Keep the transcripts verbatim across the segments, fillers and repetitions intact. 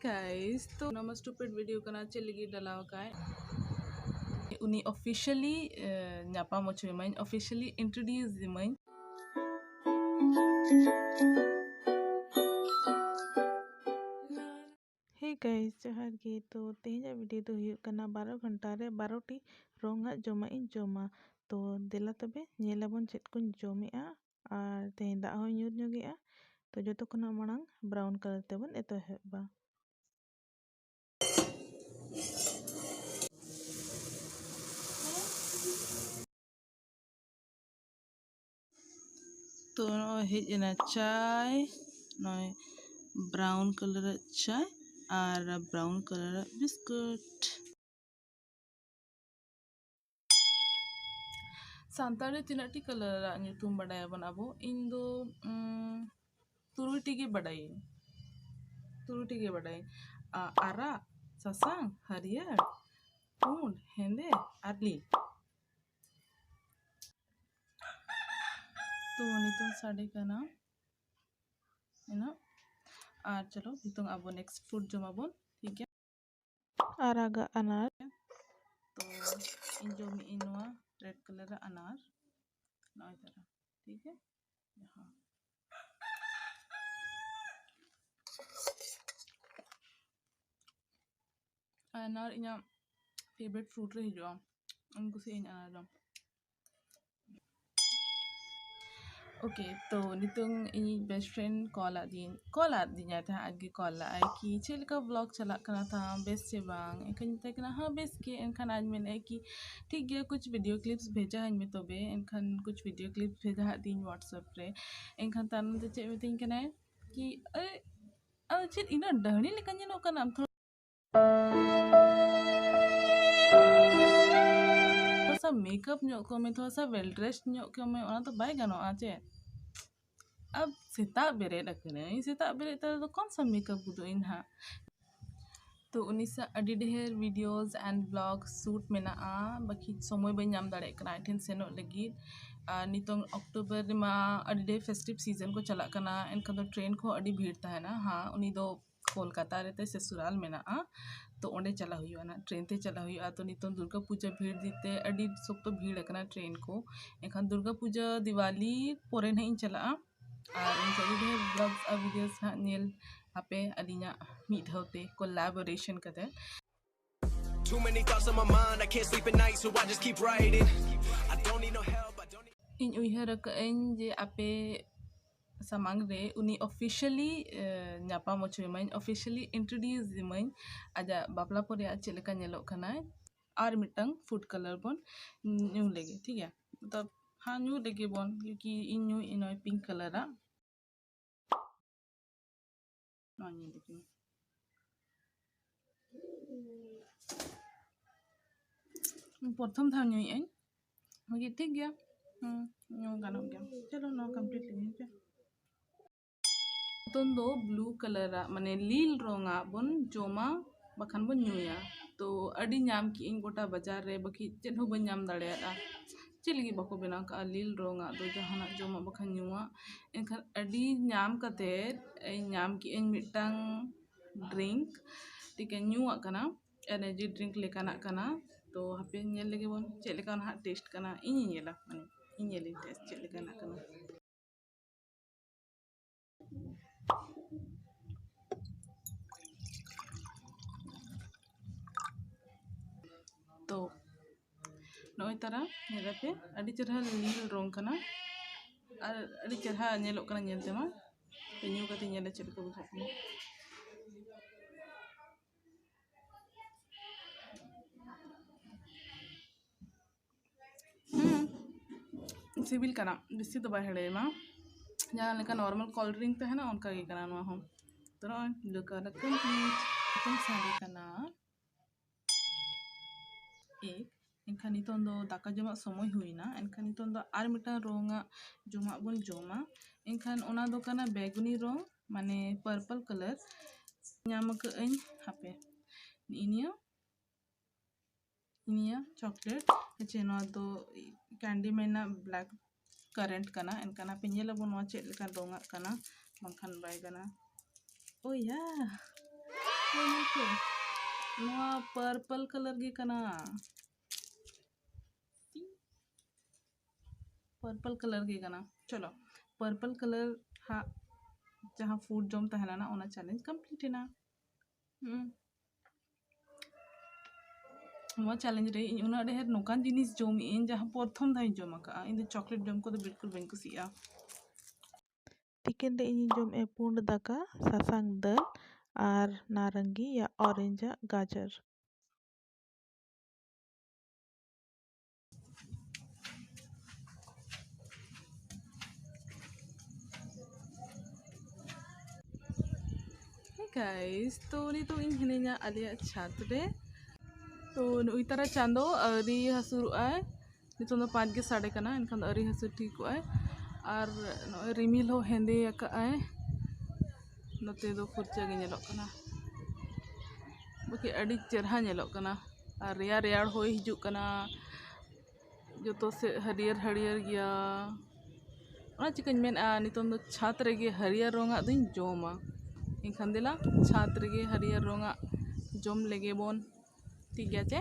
Guys, ᱛᱚ ᱱᱚᱣᱟ ᱢᱟ stupid video ᱠᱟᱱᱟ, ᱪᱮᱫ ᱞᱟᱹᱜᱤᱫ ᱰᱟᱞᱟᱣ ᱟᱠᱟᱫ? ᱩᱱᱤ officially, ᱮ, ᱧᱟᱯᱟᱢ ᱦᱚᱪᱚᱭᱮᱢᱟᱹᱧ, officially introduce ᱮᱢᱟᱹᱧ᱾ Hey guys, ᱡᱚᱦᱟᱨ ᱜᱮ᱾ ᱛᱚ ᱛᱮᱦᱮᱧᱟᱜ video ᱫᱚ ᱦᱩᱭᱩᱜ ᱠᱟᱱᱟ ᱵᱟᱨᱚ ᱜᱷᱚᱱᱴᱟ ᱨᱮ ᱵᱟᱨᱚ ᱴᱤ ᱨᱚᱝᱟᱜ ᱡᱚᱢᱟᱜ ᱤᱧ ᱡᱚᱢᱟ᱾ ᱛᱚ ᱫᱮᱞᱟ ᱛᱚᱵᱮ ᱧᱮᱞ ᱟᱵᱚᱱ ᱪᱮᱫ ᱠᱚᱧ ᱡᱚᱢᱮᱜᱼᱟ᱾ ᱟᱨ ᱛᱮᱦᱮᱧ ᱫᱟᱜ ᱦᱚᱸᱧ ᱧᱩᱨ ᱧᱚᱜᱮᱜᱼᱟ᱾ ᱛᱚ ᱡᱚᱛᱚ ᱠᱷᱚᱱᱟᱜ ᱢᱟᱲᱟᱝ brown colour ᱛᱮᱵᱚᱱ ᱮᱛᱚᱦᱚᱵᱟ᱾ ᱛᱚ ᱱᱚᱜᱼᱚᱭ ᱦᱮᱡ ᱮᱱᱟ ᱪᱟᱭ, ᱱᱚᱜᱼᱚᱭ brown colour ᱟᱜ ᱪᱟᱭ ᱟᱨ brown colour ᱟᱜ ᱵᱤᱥᱠᱩᱴ᱾ ᱥᱟᱱᱛᱟᱲ ᱨᱮ ᱛᱤᱱᱟᱹᱜ ᱴᱤ colour ᱟᱜ ᱧᱩᱛᱩᱢ ᱵᱟᱰᱟᱭᱟᱵᱚᱱ ᱟᱵᱚ? ᱤᱧ ᱫᱚ, ᱩᱸ, ᱛᱩᱨᱩᱭ ᱴᱤ ᱜᱮ ᱵᱟᱰᱟᱭᱟᱹᱧ, ᱛᱩᱨᱩᱭ ᱴᱤ ᱜᱮ ᱵᱟᱰᱟᱭᱟᱹᱧ᱾ ᱟ-, ᱟᱨᱟᱜ, ᱥᱟᱥᱟᱝ, ᱦᱟᱹᱨᱭᱟᱹᱲ, ᱯᱩᱸᱰ, ᱦᱮᱸᱫᱮ ᱟᱨ ᱞᱤᱞ᱾ ᱛᱚ ᱱᱤᱛᱚᱝ ᱥᱟᱰᱮ ᱠᱟᱱᱟ ᱤᱱᱟᱹᱜ᱾ ᱟᱨ ᱪᱚᱞᱚ ᱱᱤᱛᱚᱝ ᱟᱵᱚ next fruit ᱡᱚᱢᱟᱵᱚᱱ, ᱴᱷᱤᱠ ᱜᱮᱭᱟ? ᱟᱨᱟᱜᱟᱜ ᱟᱱᱟᱨ᱾ ᱛᱚ ᱤᱧ ᱡᱚᱢᱮᱫ ᱟᱹᱧ ᱱᱚᱣᱟ red colour ᱟᱜ ᱟᱱᱟᱨ, ᱱᱚᱜᱼᱚᱭ ᱛᱟᱨᱟ, ᱴᱷᱤᱠ ᱜᱮᱭᱟ? ᱡᱟᱦᱟᱸ ᱟᱱᱟᱨ ᱤᱧᱟᱹᱜ favourite fruit ᱨᱮ ᱦᱤᱡᱩᱜᱼᱟ, ᱤᱧ ᱠᱩᱥᱤᱭᱟᱜ ᱟᱹᱧ ᱟᱱᱟᱨ ᱡᱚᱢ᱾ Okay, ᱛᱚ ᱱᱤᱛᱚᱝ ᱤᱧᱤᱡ best friend call ᱟᱫᱤᱧ, call ᱟᱫᱤᱧᱟᱭ ᱛᱟᱦᱮᱸᱫ, ᱟᱡ ᱜᱮ call ᱞᱟᱜᱼᱟᱭ ᱠᱤ ᱪᱮᱫ ᱞᱮᱠᱟ vlog ᱪᱟᱞᱟᱜ ᱠᱟᱱᱟ ᱛᱟᱢ, ᱵᱮᱥ ᱪᱮ ᱵᱟᱝ? ᱮᱱᱠᱷᱟᱱ ᱢᱮᱛᱟᱭ ᱠᱟᱱᱟ, "ᱦᱮᱸ, ᱵᱮᱥ ᱜᱮ᱾" ᱮᱱᱠᱷᱟᱱ ᱟᱡ ᱢᱮᱱᱮᱫᱼᱟᱭ ᱠᱤ, "ᱴᱷᱤᱠ ᱜᱮᱭᱟ, ᱠᱩᱪ video clips ᱵᱷᱮᱡᱟ ᱟᱹᱧ ᱢᱮ ᱛᱚᱵᱮ᱾" ᱮᱱᱠᱷᱟᱱ ᱠᱩᱪ video clips ᱵᱷᱮᱡᱟ ᱟᱫ ᱛᱤᱧ WhatsApp ᱨᱮ᱾ ᱮᱱᱠᱷᱟᱱ ᱛᱟᱭᱱᱚᱢ ᱛᱮ ᱪᱮᱫ ᱢᱤᱛᱟᱹᱧ ᱠᱟᱱᱟᱭ ᱠᱤ, "ᱟᱨᱮ, ᱟᱫᱚ ᱪᱮᱫ ᱤᱱᱟᱹᱜ ᱰᱟᱹᱦᱲᱤ ᱞᱮᱠᱟ ᱧᱮᱞᱚᱜ ᱠᱟᱱᱟᱢ? ᱛᱷᱚᱲᱟ ᱥᱟ makeup ᱧᱚᱜ ᱠᱚᱜ ᱢᱮ, ᱛᱷᱚᱲᱟ ᱥᱟ well dressed ᱧᱚᱜ ᱠᱚᱜ ᱢᱮ, ᱚᱱᱟ ᱫᱚ ᱵᱟᱭ ᱜᱟᱱᱚᱜᱼᱟ ᱪᱮ?" ᱟᱵ ᱥᱮᱛᱟᱜ ᱵᱮᱨᱮᱫ ᱟᱠᱟᱱᱟᱹᱧ, ᱥᱮᱛᱟᱜ ᱵᱮᱨᱮᱫ ᱛᱚᱨᱟ ᱫᱚ ᱠᱚᱱ ᱥᱟ makeup ᱜᱚᱫᱚᱜ ᱟᱹᱧ ᱦᱟᱸᱜ? ᱛᱚ ᱩᱱᱤ ᱥᱟᱶ ᱟᱹᱰᱤ ᱰᱷᱮᱨ videos and vlogs shoot ᱢᱮᱱᱟᱜᱼᱟ, ᱵᱟᱠᱤ ᱥᱚᱢᱚᱭ ᱵᱟᱹᱧ ᱧᱟᱢ ᱫᱟᱲᱮᱭᱟᱜ ᱠᱟᱱᱟ ᱟᱡ ᱴᱷᱮᱱ ᱥᱮᱱᱚᱜ ᱞᱟᱹᱜᱤᱫ᱾ ᱟᱨ ᱱᱤᱛᱚᱝ October ᱨᱮᱢᱟ ᱟᱹᱰᱤ ᱰᱷᱮᱨ festive season ᱠᱚ ᱪᱟᱞᱟᱜ ᱠᱟᱱᱟ, ᱮᱱᱠᱷᱟᱱ ᱫᱚ train ᱠᱚᱦᱚᱸ ᱟᱹᱰᱤ ᱵᱷᱤᱲ ᱛᱟᱦᱮᱱᱟ᱾ ᱦᱟᱸ, ᱩᱱᱤ ᱫᱚ ᱠᱳᱞᱠᱟᱛᱟ ᱨᱮ ᱛᱟᱭ ᱥᱚᱥᱩᱨᱟᱞ ᱢᱮᱱᱟᱜᱼᱟ᱾ ᱛᱚ ᱚᱸᱰᱮ ᱪᱟᱞᱟᱜ ᱦᱩᱭᱩᱜᱼᱟ ᱱᱟᱜ, ᱴᱨᱮᱱ ᱛᱮ ᱪᱟᱞᱟᱜ ᱦᱩᱭᱩᱜᱼᱟ᱾ ᱛᱚ ᱱᱤᱛᱚᱝ ᱫᱩᱨᱜᱟ ᱯᱩᱡᱟᱹ ᱵᱷᱤᱲ ᱫᱤᱠ ᱛᱮ ᱟᱹᱰᱤ ᱥᱚᱠᱛᱚ ᱵᱷᱤᱲ ᱟᱠᱟᱱᱟ ᱴᱨᱮᱱ ᱠᱚ᱾ ᱮᱱᱠᱷᱟᱱ ᱫᱩᱨᱜᱟ ᱯᱩᱡᱟᱹ ᱫᱤᱣᱟᱞᱤ ᱯᱚᱨᱮ ᱱᱟᱜ ᱤᱧ ᱪᱟᱞᱟᱜᱼᱟ᱾ ᱟᱨ ᱩᱱ ᱡᱚᱠᱷᱚᱱ ᱜᱮ vlogs ᱟᱨ videos ᱱᱟᱜ ᱧᱮᱞ ᱟᱯᱮ ᱟᱹᱞᱤᱧᱟᱜ ᱢᱤᱫ ᱫᱷᱟᱣ ᱛᱮ collaboration ᱠᱟᱛᱮ᱾ Too many thoughts on my mind, I can't sleep at night, so I just keep writing. I don't need no help, I don't need ᱤᱧ ᱩᱭᱦᱟᱹᱨ ᱟᱠᱟᱫ ᱟᱹᱧ ᱡᱮ ᱟᱯᱮ ᱥᱟᱢᱟᱝ ᱨᱮ ᱩᱱᱤ officially ᱧᱟᱯᱟᱢ ᱦᱚᱪᱚᱭᱮᱢᱟᱹᱧ, officially introduce ᱮᱢᱟᱹᱧ ᱟᱡᱟᱜ ᱵᱟᱯᱞᱟ ᱯᱚᱨᱮ ᱟᱡ ᱪᱮᱫ ᱞᱮᱠᱟ ᱧᱮᱞᱚᱜ ᱠᱟᱱᱟᱭ᱾ ᱟᱨ ᱢᱤᱫᱴᱟᱝ food colour ᱵᱚᱱ ᱧᱩ ᱞᱮᱜᱮ, ᱴᱷᱤᱠ ᱜᱮᱭᱟ? ᱢᱚᱛᱞᱚᱵ ᱦᱮᱸ, ᱧᱩ ᱞᱮᱜᱮ ᱵᱚᱱ, ᱠᱤᱭᱩᱠᱤ ᱤᱧ ᱧᱩᱭᱮᱫ ᱱᱚᱜᱼᱚᱭ pink colour ᱟᱜ᱾ ᱱᱚᱣᱟ ᱧᱮᱞ ᱞᱮᱜᱮ᱾ ᱯᱨᱚᱛᱷᱚᱢ ᱫᱷᱟᱣ ᱧᱩᱭᱮᱫ ᱟᱹᱧ᱾ ᱦᱳᱭ, ᱴᱷᱤᱠ ᱜᱮᱭᱟ᱾ ᱦᱩᱸ, ᱧᱩ ᱜᱟᱱᱚᱜ ᱜᱮᱭᱟ᱾ ᱪᱚᱞᱚ, ᱱᱚᱣᱟ complete ᱞᱮᱜᱮ ᱦᱮᱸ ᱪᱮ᱾ ᱱᱤᱛᱚᱝ ᱫᱚ blue colour ᱟᱜ, ᱢᱟᱱᱮ lil ᱨᱚᱝ ᱟᱜ ᱵᱚᱱ ᱡᱚᱢᱟ, ᱵᱟᱠᱷᱟᱱ ᱵᱚᱱ ᱧᱩᱭᱟ᱾ ᱛᱚ ᱟᱹᱰᱤ ᱧᱟᱢ ᱠᱮᱜ ᱟᱹᱧ ᱜᱚᱴᱟ ᱵᱟᱡᱟᱨ ᱨᱮ, ᱵᱟᱠᱤ ᱪᱮᱫ ᱦᱚᱸ ᱵᱟᱹᱧ ᱧᱟᱢ ᱫᱟᱲᱮᱭᱟᱫᱼᱟ᱾ ᱪᱮᱫ ᱞᱟᱹᱜᱤᱫ ᱵᱟᱠᱚ ᱵᱮᱱᱟᱣ ᱠᱟᱜᱼᱟ lil ᱨᱚᱝ ᱟᱜ ᱫᱚ? ᱡᱟᱦᱟᱱᱟᱜ ᱡᱚᱢᱟᱜ ᱵᱟᱠᱷᱟᱱ ᱧᱩᱣᱟᱜ᱾ ᱮᱱᱠᱷᱟᱱ ᱟᱹᱰᱤ ᱧᱟᱢ ᱠᱟᱛᱮᱫ ᱤᱧ ᱧᱟᱢ ᱠᱮᱜ ᱟᱹᱧ ᱢᱤᱫᱴᱟᱝ drink, ᱴᱷᱤᱠ ᱜᱮ, ᱧᱩᱣᱟᱜ ᱠᱟᱱᱟ, energy drink ᱞᱮᱠᱟᱱᱟᱜ ᱠᱟᱱᱟ᱾ ᱛᱚ ᱦᱟᱯᱮ ᱧᱮᱞ ᱞᱮᱜᱮ ᱵᱚᱱ ᱪᱮᱫ ᱞᱮᱠᱟ ᱱᱟᱦᱟᱜ taste ᱠᱟᱱᱟ, ᱤᱧᱤᱧ ᱧᱮᱞᱟ, ᱢᱟᱱᱮ ᱤᱧ ᱧᱮᱞᱤᱧ taste ᱪᱮᱫ ᱞᱮᱠᱟᱱᱟᱜ ᱠᱟᱱᱟ᱾ ᱛᱚ ᱱᱚᱜᱼᱚᱭ ᱛᱟᱨᱟ ᱧᱮᱞ ᱟᱯᱮ, ᱟᱹᱰᱤ ᱪᱮᱨᱦᱟ lil ᱨᱚᱝ ᱠᱟᱱᱟ ᱟᱨ ᱟᱹᱰᱤ ᱪᱮᱨᱦᱟ ᱧᱮᱞᱚᱜ ᱠᱟᱱᱟ ᱧᱮᱞ ᱛᱮᱢᱟ᱾ ᱛᱚ ᱧᱩ ᱠᱟᱛᱮ ᱧᱮᱞᱟ ᱪᱮᱫ ᱞᱮᱠᱟ ᱵᱩᱡᱷᱟᱹᱜ ᱠᱟᱱᱟ᱾ ᱦᱩᱸ, ᱥᱤᱵᱤᱞ ᱠᱟᱱᱟ, ᱵᱮᱥᱤ ᱫᱚ ᱵᱟᱭ ᱦᱮᱲᱮᱢᱟ᱾ ᱡᱟᱦᱟᱸ ᱞᱮᱠᱟ normal cold drink ᱛᱟᱦᱮᱱᱟ, ᱚᱱᱠᱟ ᱜᱮ ᱠᱟᱱᱟ ᱱᱚᱣᱟ ᱦᱚᱸ᱾ ᱛᱚ ᱱᱚᱜᱼᱚᱭ blue colour complete᱾ ᱱᱤᱛᱚᱝ ᱥᱟᱰᱮ ᱠᱟᱱᱟ ᱮᱠ᱾ ᱮᱱᱠᱷᱟᱱ ᱱᱤᱛᱚᱝ ᱫᱚ ᱫᱟᱠᱟ ᱡᱚᱢᱟᱜ ᱥᱚᱢᱚᱭ ᱦᱩᱭᱱᱟ᱾ ᱮᱱᱠᱷᱟᱱ ᱱᱤᱛᱚᱝ ᱫᱚ ᱟᱨ ᱢᱤᱫᱴᱟᱝ ᱨᱚᱝᱟᱜ ᱡᱚᱢᱟᱜ ᱵᱚᱱ ᱡᱚᱢᱟ᱾ ᱮᱱᱠᱷᱟᱱ ᱚᱱᱟ ᱫᱚ ᱠᱟᱱᱟ ᱵᱮᱜᱩᱱᱤ ᱨᱚᱝ, ᱢᱟᱱᱮ purple colour᱾ ᱧᱟᱢ ᱟᱠᱟᱫ ᱟᱹᱧ, ᱦᱟᱯᱮ, ᱱᱤᱭᱟᱹ ᱱᱤᱭᱟᱹ chocolate, ᱦᱮᱸᱪᱮ, ᱱᱚᱣᱟ ᱫᱚ Candyman ᱨᱮᱱᱟᱜ black currant ᱠᱟᱱᱟ᱾ ᱮᱱᱠᱷᱟᱱ ᱦᱟᱯᱮ ᱧᱮᱞ ᱟᱵᱚᱱ ᱱᱚᱣᱟ ᱪᱮᱫ ᱞᱮᱠᱟ ᱨᱚᱝᱟᱜ ᱠᱟᱱᱟ, ᱵᱟᱝᱠᱷᱟᱱ ᱵᱟᱭ ᱜᱟᱱᱟ᱾ Oh yeah, ᱱᱚᱣᱟ purple color ᱜᱮ ᱠᱟᱱᱟ᱾ Purple color ᱜᱮ ᱠᱟᱱᱟ᱾ ᱪᱚᱞᱚ, purple color ᱦᱟᱸᱜ ᱡᱟᱦᱟᱸ food ᱡᱚᱢ ᱛᱟᱦᱮᱸ ᱞᱮᱱᱟ, ᱚᱱᱟ challenge complete ᱮᱱᱟ᱾ ᱦᱩᱸ᱾ ᱱᱚᱣᱟ challenge ᱨᱮ ᱤᱧ ᱩᱱᱟᱹᱜ ᱰᱷᱮᱨ ᱱᱚᱝᱠᱟᱱ ᱡᱤᱱᱤᱥ ᱡᱚᱢᱮᱜ ᱟᱹᱧ, ᱡᱟᱦᱟᱸ ᱯᱨᱚᱛᱷᱚᱢ ᱫᱷᱟᱣ ᱤᱧ ᱡᱚᱢ ᱟᱠᱟᱫᱼᱟ᱾ ᱤᱧ ᱫᱚ chocolate ᱡᱚᱢ ᱠᱚᱫᱚ ᱵᱤᱞᱠᱩᱞ ᱵᱟᱹᱧ ᱠᱩᱥᱤᱭᱟᱜᱼᱟ᱾ ᱛᱤᱠᱤᱱ ᱨᱮ ᱤᱧᱤᱧ ᱡᱚᱢᱮᱜᱼᱟ ᱯᱩᱸᱰ ᱫᱟᱠᱟ, ᱥᱟᱥᱟᱝ ᱫᱟᱹᱞ ᱟᱨ ᱱᱟᱨᱟᱝᱜᱤ ᱭᱟ orange ᱟᱜ ᱜᱟᱡᱚᱨ᱾ Hey guys, ᱛᱚ ᱱᱤᱛᱚᱜ ᱤᱧ ᱦᱤᱱᱟᱹᱧᱟ ᱟᱞᱮᱭᱟᱜ ᱪᱷᱟᱫᱽ ᱨᱮ᱾ ᱛᱚ ᱱᱩᱭ ᱛᱟᱨᱟ ᱪᱟᱸᱫᱚ ᱟᱹᱣᱨᱤ ᱦᱟᱹᱥᱩᱨᱚᱜᱼᱟᱭ᱾ ᱱᱤᱛᱚᱜ ᱫᱚ ᱯᱟᱸᱪ ᱜᱮ ᱥᱟᱰᱮ ᱠᱟᱱᱟ, ᱮᱱᱠᱷᱟᱱ ᱫᱚ ᱟᱹᱣᱨᱤ ᱦᱟᱹᱥᱩᱨ ᱴᱷᱤᱠᱚᱜᱼᱟᱭ᱾ ᱟᱨ ᱱᱚᱜᱼᱚᱭ ᱨᱤᱢᱤᱞ ᱦᱚᱸ ᱦᱮᱸᱫᱮ ᱟᱠᱟᱫᱼᱟᱭ᱾ ᱱᱚᱛᱮ ᱫᱚ ᱯᱷᱩᱨᱪᱟᱹ ᱜᱮ ᱧᱮᱞᱚᱜ ᱠᱟᱱᱟ, ᱵᱟᱠᱤ ᱟᱹᱰᱤ ᱪᱮᱨᱦᱟ ᱧᱮᱞᱚᱜ ᱠᱟᱱᱟ᱾ ᱟᱨ ᱨᱮᱭᱟᱲ ᱨᱮᱭᱟᱲ ᱦᱚᱭ ᱦᱤᱡᱩᱜ ᱠᱟᱱᱟ, ᱡᱚᱛᱚ ᱥᱮᱫ ᱦᱟᱹᱨᱭᱟᱹᱲ ᱦᱟᱹᱨᱭᱟᱹᱲ ᱜᱮᱭᱟ᱾ ᱚᱱᱟ ᱪᱤᱠᱟᱹᱧ ᱢᱮᱱᱮᱫᱼᱟ, ᱱᱤᱛᱚᱝ ᱫᱚ ᱪᱷᱟᱫᱽ ᱨᱮᱜᱮ ᱦᱟᱹᱨᱭᱟᱹᱲ ᱨᱚᱝᱟᱜ ᱫᱚᱧ ᱡᱚᱢᱟ᱾ ᱮᱱᱠᱷᱟᱱ ᱫᱮᱞᱟ, ᱪᱷᱟᱫᱽ ᱨᱮᱜᱮ ᱦᱟᱹᱨᱭᱟᱹᱲ ᱨᱚᱝᱟᱜ ᱡᱚᱢ ᱞᱮᱜᱮ ᱵᱚᱱ᱾ ᱴᱷᱤᱠ ᱜᱮᱭᱟ ᱪᱮ?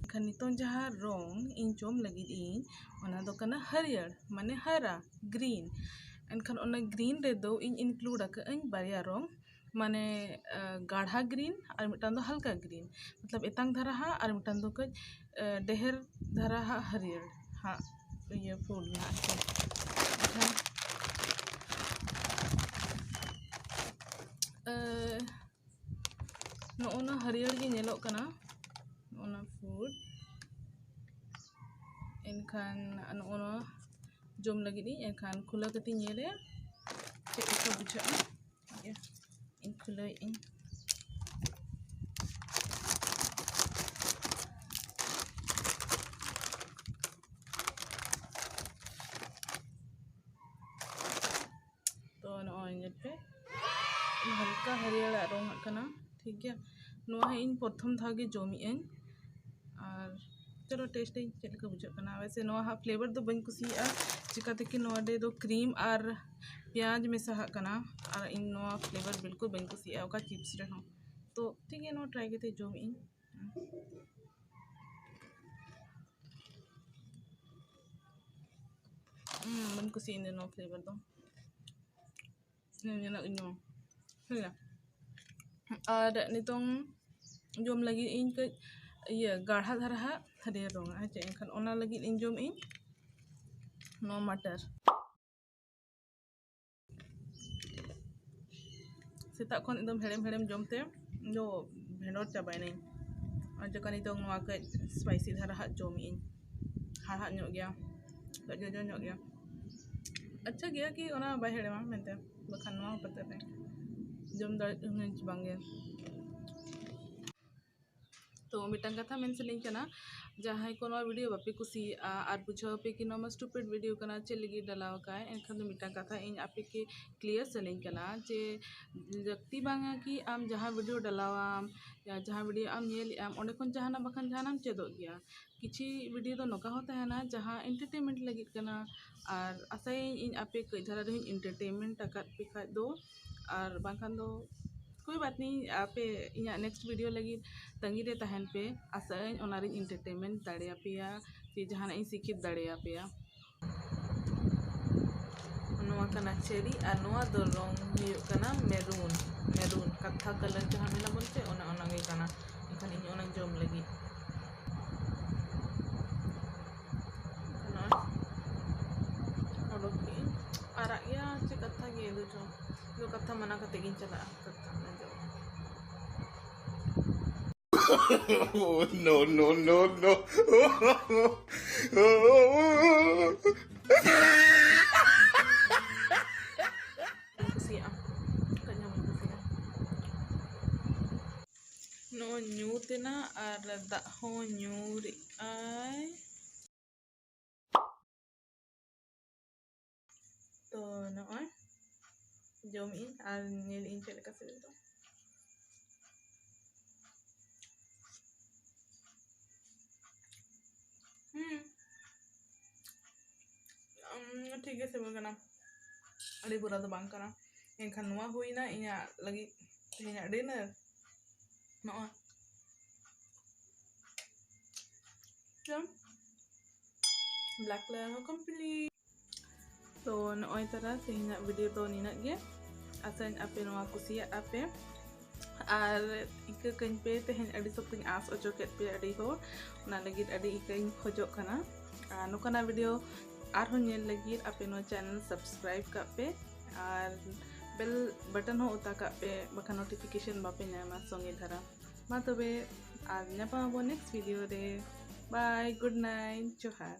ᱮᱱᱠᱷᱟᱱ ᱱᱤᱛᱚᱝ ᱡᱟᱦᱟᱸ ᱨᱚᱝ ᱤᱧ ᱡᱚᱢ ᱞᱟᱹᱜᱤᱫ ᱤᱧ, ᱚᱱᱟ ᱫᱚ ᱠᱟᱱᱟ ᱦᱟᱹᱨᱭᱟᱹᱲ, ᱢᱟᱱᱮ ᱦᱟᱨᱟ, green᱾ ᱮᱱᱠᱷᱟᱱ ᱚᱱᱟ green ᱨᱮᱫᱚ ᱤᱧ include ᱟᱠᱟᱫ ᱟᱹᱧ ᱵᱟᱨᱭᱟ ᱨᱚᱝ, ᱢᱟᱱᱮ, ᱟᱸ, ᱜᱟᱲᱦᱟ green ᱟᱨ ᱢᱤᱫᱴᱟᱝ ᱫᱚ ᱦᱟᱞᱠᱟ green, ᱢᱚᱛᱞᱚᱵ ᱮᱛᱟᱝ ᱫᱷᱟᱨᱟ ᱦᱟᱸᱜ ᱟᱨ ᱢᱤᱫᱴᱟᱝ ᱫᱚ ᱠᱟᱹᱡ, ᱟᱸ, ᱰᱷᱮᱨ ᱫᱷᱟᱨᱟ ᱦᱟᱸᱜ ᱦᱟᱹᱨᱭᱟᱹᱲ ᱦᱟᱸᱜ ᱤᱭᱟᱹ food ᱢᱮᱱᱟᱜᱼᱟ ᱥᱮ᱾ ᱮᱱᱠᱷᱟᱱ, ᱟᱸ, ᱱᱚᱜᱼᱚ ᱱᱟ ᱦᱟᱹᱨᱭᱟᱹᱲ ᱜᱮ ᱧᱮᱞᱚᱜ ᱠᱟᱱᱟ, ᱱᱚᱜᱼᱚ ᱱᱟ food᱾ ᱮᱱᱠᱷᱟᱱ ᱱᱚᱜᱼᱚ ᱱᱚᱣᱟ ᱡᱚᱢ ᱞᱟᱹᱜᱤᱫ ᱤᱧ, ᱮᱱᱠᱷᱟᱱ ᱠᱷᱩᱞᱟᱹᱣ ᱠᱟᱛᱮᱧ ᱧᱮᱞᱮᱜᱼᱟ ᱪᱮᱫ ᱞᱮᱠᱟ ᱵᱩᱡᱷᱟᱹᱜᱼᱟ᱾ ᱤᱧ ᱠᱷᱩᱞᱟᱹᱣᱮᱫ ᱟᱹᱧ᱾ ᱛᱚ ᱱᱚᱜᱼᱚᱭ ᱧᱮᱞ ᱯᱮ, ᱦᱟᱞᱠᱟ ᱦᱟᱹᱨᱭᱟᱹᱲᱟᱜ ᱨᱚᱝ ᱟᱜ ᱠᱟᱱᱟ, ᱴᱷᱤᱠ ᱜᱮᱭᱟ᱾ ᱱᱚᱣᱟ ᱦᱚᱸ ᱤᱧ ᱯᱨᱚᱛᱷᱚᱢ ᱫᱷᱟᱣ ᱜᱮ ᱡᱚᱢᱮᱫ ᱟᱹᱧ, ᱟᱨ ᱪᱚᱞᱚ, ᱴᱮᱥᱴ ᱟᱹᱧ ᱪᱮᱫ ᱞᱮᱠᱟ ᱵᱩᱡᱷᱟᱹᱜ ᱠᱟᱱᱟ᱾ ᱣᱮᱥᱮ ᱱᱚᱣᱟ ᱦᱟᱸᱜ ᱯᱷᱞᱮᱵᱟᱨ ᱫᱚ ᱵᱟᱹᱧ ᱠᱩᱥᱤᱭᱟᱜᱼᱟ, ᱪᱤᱠᱟᱹᱛᱮ ᱠᱤ ᱱᱚᱣᱟ ᱨᱮᱫᱚ ᱠᱨᱤᱢ ᱟᱨ ᱯᱮᱸᱭᱟᱡᱽ ᱢᱮᱥᱟ ᱦᱟᱜ ᱠᱟᱱᱟ, ᱟᱨ ᱤᱧ ᱱᱚᱣᱟ ᱯᱷᱞᱮᱵᱟᱨ ᱵᱤᱞᱠᱩᱞ ᱵᱟᱹᱧ ᱠᱩᱥᱤᱭᱟᱜᱼᱟ ᱚᱠᱟ ᱪᱤᱯᱥ ᱨᱮᱦᱚᱸ᱾ ᱛᱚ ᱴᱷᱤᱠ ᱜᱮᱭᱟ, ᱱᱚᱣᱟ ᱴᱨᱟᱭ ᱠᱟᱛᱮ ᱡᱚᱢᱮᱫ ᱟᱹᱧ᱾ ᱦᱩᱸ, ᱵᱟᱹᱧ ᱠᱩᱥᱤᱭᱟᱜᱼᱟ ᱤᱧ ᱫᱚ ᱱᱚᱣᱟ ᱯᱷᱞᱮᱵᱟᱨ ᱫᱚ᱾ ᱧᱮᱞ ᱧᱮᱞᱚᱜ ᱤᱧ ᱦᱚᱸ᱾ ᱦᱮᱸ᱾ ᱟᱨ ᱱᱤᱛᱚᱝ ᱡᱚᱢ ᱞᱟᱹᱜᱤᱫ ᱤᱧ ᱠᱟᱹᱡ ᱤᱭᱟᱹ ᱜᱟᱲᱦᱟ ᱫᱷᱟᱨᱟ ᱦᱟᱸᱜ ᱦᱟᱹᱨᱭᱟᱹᱲ ᱨᱚᱝᱟ, ᱦᱮᱸ ᱪᱮ? ᱮᱱᱠᱷᱟᱱ ᱚᱱᱟ ᱞᱟᱹᱜᱤᱫ ᱤᱧ ᱡᱚᱢᱮᱫ ᱟᱹᱧ ᱱᱚᱣᱟ ᱢᱟᱴᱟᱨ᱾ ᱥᱮᱛᱟᱜ ᱠᱷᱚᱱ ᱮᱠᱫᱚᱢ ᱦᱮᱲᱮᱢ ᱦᱮᱲᱮᱢ ᱡᱚᱢ ᱛᱮ ᱤᱧ ᱫᱚ ᱵᱷᱮᱸᱰᱚᱨ ᱪᱟᱵᱟᱭᱮᱱᱟᱹᱧ᱾ ᱚᱱᱟ ᱪᱤᱠᱟᱹ ᱱᱤᱛᱚᱝ ᱱᱚᱣᱟ ᱠᱟᱹᱡ ᱥᱯᱟᱭᱥᱤ ᱫᱷᱟᱨᱟ ᱦᱟᱸᱜ ᱡᱚᱢᱮᱫ ᱟᱹᱧ᱾ ᱦᱟᱲᱦᱟᱫ ᱧᱚᱜ ᱜᱮᱭᱟ, ᱠᱟᱹᱡ ᱡᱚᱡᱚ ᱧᱚᱜ ᱜᱮᱭᱟ᱾ ᱟᱪᱪᱷᱟ ᱜᱮᱭᱟ ᱠᱤ ᱚᱱᱟ ᱵᱟᱭ ᱦᱮᱲᱮᱢᱟ ᱢᱮᱱᱛᱮ, ᱵᱟᱠᱷᱟᱱ ᱱᱚᱣᱟ ᱯᱟᱛᱟ ᱨᱮ ᱡᱚᱢ ᱫᱟᱲᱮᱭᱟᱜ ᱠᱟᱹᱱᱟᱹᱧ ᱥᱮ ᱵᱟᱝ ᱜᱮ᱾ ᱛᱚ ᱢᱤᱫᱴᱟᱝ ᱠᱟᱛᱷᱟ ᱢᱮᱱ ᱥᱟᱱᱟᱧ ᱠᱟᱱᱟ, ᱡᱟᱦᱟᱸᱭ ᱠᱚ ᱱᱚᱣᱟ ᱵᱷᱤᱰᱤᱭᱳ ᱵᱟᱯᱮ ᱠᱩᱥᱤᱭᱟᱜᱼᱟ ᱟᱨ ᱵᱩᱡᱷᱟᱹᱣ ᱟᱯᱮ ᱠᱤ ᱱᱚᱣᱟ ᱢᱟ stupid ᱵᱷᱤᱰᱤᱭᱳ ᱠᱟᱱᱟ, ᱪᱮᱫ ᱞᱟᱹᱜᱤᱫ ᱰᱟᱞᱟᱣ ᱟᱠᱟᱫ, ᱮᱱᱠᱷᱟᱱ ᱫᱚ ᱢᱤᱫᱴᱟᱝ ᱠᱟᱛᱷᱟ ᱤᱧ ᱟᱯᱮ ᱠᱤ ᱠᱞᱤᱭᱟᱨ ᱥᱟᱱᱟᱧ ᱠᱟᱱᱟ ᱡᱮ ᱞᱟᱹᱠᱛᱤ ᱵᱟᱝᱟ ᱠᱤ ᱟᱢ ᱡᱟᱦᱟᱸ ᱵᱷᱤᱰᱤᱭᱳ ᱰᱟᱞᱟᱣᱟᱢ ᱭᱟ ᱡᱟᱦᱟᱸ ᱵᱷᱤᱰᱤᱭᱳ ᱟᱢ ᱧᱮᱞᱮᱜ ᱟᱢ, ᱚᱸᱰᱮ ᱠᱷᱚᱱ ᱡᱟᱦᱟᱱᱟᱜ ᱵᱟᱠᱷᱟᱱ ᱡᱟᱦᱟᱱᱟᱜ ᱮᱢ ᱪᱮᱫᱚᱜ ᱜᱮᱭᱟ᱾ ᱠᱤᱪᱷᱤ ᱵᱷᱤᱰᱤᱭᱳ ᱫᱚ ᱱᱚᱝᱠᱟ ᱦᱚᱸ ᱛᱟᱦᱮᱱᱟ ᱡᱟᱦᱟᱸ ᱮᱱᱴᱟᱨᱴᱮᱱᱢᱮᱱᱴ ᱞᱟᱹᱜᱤᱫ ᱠᱟᱱᱟ, ᱟᱨ ᱟᱥᱟᱭᱟᱹᱧ ᱤᱧ ᱟᱯᱮ ᱠᱟᱹᱡ ᱫᱷᱟᱨᱟ ᱨᱮᱦᱚᱸᱧ ᱮᱱᱴᱟᱨᱴᱮᱱᱢᱮᱱᱴ ᱟᱠᱟᱫ ᱯᱮ ᱠᱷᱟᱡ ᱫᱚ, ᱟᱨ ᱵᱟᱝᱠᱷᱟᱱ ᱫᱚ ᱠᱳᱭ ᱵᱟᱛ ᱱᱮᱦᱤ, ᱟᱯᱮ ᱤᱧᱟᱹᱜ ᱱᱮᱠᱥᱴ ᱵᱷᱤᱰᱤᱭᱳ ᱞᱟᱹᱜᱤᱫ ᱛᱟᱺᱜᱤ ᱨᱮ ᱛᱟᱦᱮᱱ ᱯᱮ᱾ ᱟᱥᱟᱜ ᱟᱹᱧ ᱚᱱᱟ ᱨᱤᱧ ᱮᱱᱴᱟᱨᱴᱮᱱᱢᱮᱱᱴ ᱫᱟᱲᱮᱭᱟᱯᱮᱭᱟ, ᱥᱮ ᱡᱟᱦᱟᱱᱟᱜ ᱤᱧ ᱥᱤᱠᱷᱤᱛ ᱫᱟᱲᱮᱭᱟᱯᱮᱭᱟ᱾ ᱱᱚᱣᱟ ᱠᱟᱱᱟ ᱪᱮᱨᱤ ᱟᱨ ᱱᱚᱣᱟ ᱫᱚ ᱨᱚᱝ ᱦᱩᱭᱩᱜ ᱠᱟᱱᱟ ᱢᱮᱨᱩᱱ᱾ ᱢᱮᱨᱩᱱ ᱠᱟᱛᱷᱟ ᱠᱟᱞᱟᱨ ᱡᱟᱦᱟᱸ ᱢᱮᱱᱟ ᱵᱚᱱ ᱥᱮ, ᱚᱱᱮ ᱚᱱᱟ ᱜᱮ ᱠᱟᱱᱟ᱾ ᱮᱱᱠᱷᱟᱱ ᱤᱧ ᱚᱱᱟᱧ ᱡᱚᱢ ᱞᱟᱹᱜᱤᱫ᱾ ᱱᱚᱜᱼᱚᱭ ᱚᱰᱚᱠ ᱠᱮᱜ ᱟᱹᱧ᱾ ᱟᱨᱟᱜ ᱜᱮᱭᱟ ᱪᱮ ᱠᱟᱛᱷᱟ ᱜᱮ, ᱫᱩ ᱪᱚᱝ᱾ ᱫᱩ ᱠᱟᱛᱷᱟ ᱢᱟᱱᱟ ᱠᱟᱛᱮ ᱜᱤᱧ ᱪᱟᱞᱟᱜᱼᱟ, ᱠᱟᱛᱷᱟ ᱚᱱᱟ ᱡᱚᱢ᱾ Oh, no, no, no, no. ᱠᱩᱥᱤᱭᱟᱜᱼᱟ, ᱠᱟᱹᱡ ᱧᱚᱜ ᱤᱧ ᱠᱩᱥᱤᱭᱟᱜᱼᱟ᱾ ᱱᱚᱜᱼᱚᱭ ᱧᱩᱨ ᱮᱱᱟ ᱟᱨ ᱫᱟᱜ ᱦᱚᱸ ᱧᱩᱨᱮᱜᱼᱟᱭ᱾ ᱛᱚ ᱱᱚᱜᱼᱚᱭ ᱡᱚᱢᱮᱜ ᱟᱹᱧ ᱟᱨ ᱧᱮᱞᱮᱜ ᱟᱹᱧ ᱪᱮᱫ ᱞᱮᱠᱟ ᱥᱤᱵᱤᱞ ᱫᱚ᱾ ᱜᱮ ᱥᱤᱵᱤᱞ ᱠᱟᱱᱟ, ᱟᱹᱰᱤ ᱵᱩᱨᱟ ᱫᱚ ᱵᱟᱝ ᱠᱟᱱᱟ᱾ ᱮᱱᱠᱷᱟᱱ ᱱᱚᱣᱟ ᱦᱩᱭᱱᱟ ᱤᱧᱟᱹᱜ ᱞᱟᱹᱜᱤᱫ ᱛᱮᱦᱮᱧᱟᱜ dinner᱾ ᱱᱚᱜᱼᱚᱭ ᱡᱚᱢ, black layer ᱦᱚᱸ complete᱾ ᱛᱚ ᱱᱚᱜᱼᱚᱭ ᱛᱟᱨᱟ ᱛᱮᱦᱮᱧᱟᱜ video ᱫᱚ ᱱᱤᱱᱟᱹᱜ ᱜᱮ᱾ ᱟᱥᱟᱧ ᱟᱯᱮ ᱱᱚᱣᱟ ᱠᱩᱥᱤᱭᱟᱜᱼᱟ ᱯᱮ ᱟᱨ ᱤᱠᱟᱹ ᱠᱟᱹᱧ ᱯᱮ᱾ ᱛᱮᱦᱮᱧ ᱟᱹᱰᱤ ᱥᱚᱠᱛᱤᱧ ᱟᱸᱥ ᱚᱪᱚ ᱠᱮᱫ ᱯᱮᱭᱟ ᱟᱹᱰᱤ ᱦᱚᱲ, ᱚᱱᱟ ᱞᱟᱹᱜᱤᱫ ᱟᱹᱰᱤ ᱤᱠᱟᱹᱧ ᱠᱷᱚᱡᱚᱜ ᱠᱟᱱᱟ᱾ ᱟᱨ ᱱᱚᱝᱠᱟᱱᱟᱜ video ᱟᱨᱦᱚᱸ ᱧᱮᱞ ᱞᱟᱹᱜᱤᱫ ᱟᱯᱮ ᱱᱚᱣᱟ channel subscribe ᱠᱟᱜ ᱯᱮ ᱟᱨ bell button ᱦᱚᱸ ᱚᱛᱟ ᱠᱟᱜ ᱯᱮ, ᱵᱟᱠᱷᱟᱱ notification ᱵᱟᱯᱮ ᱧᱟᱢᱟ ᱥᱚᱸᱜᱮ ᱫᱷᱟᱨᱟ᱾ ᱢᱟ ᱛᱚᱵᱮ, ᱟᱨ ᱧᱟᱯᱟᱢ ᱟᱵᱚ next video ᱨᱮ᱾ Bye, good night, ᱡᱚᱦᱟᱨ᱾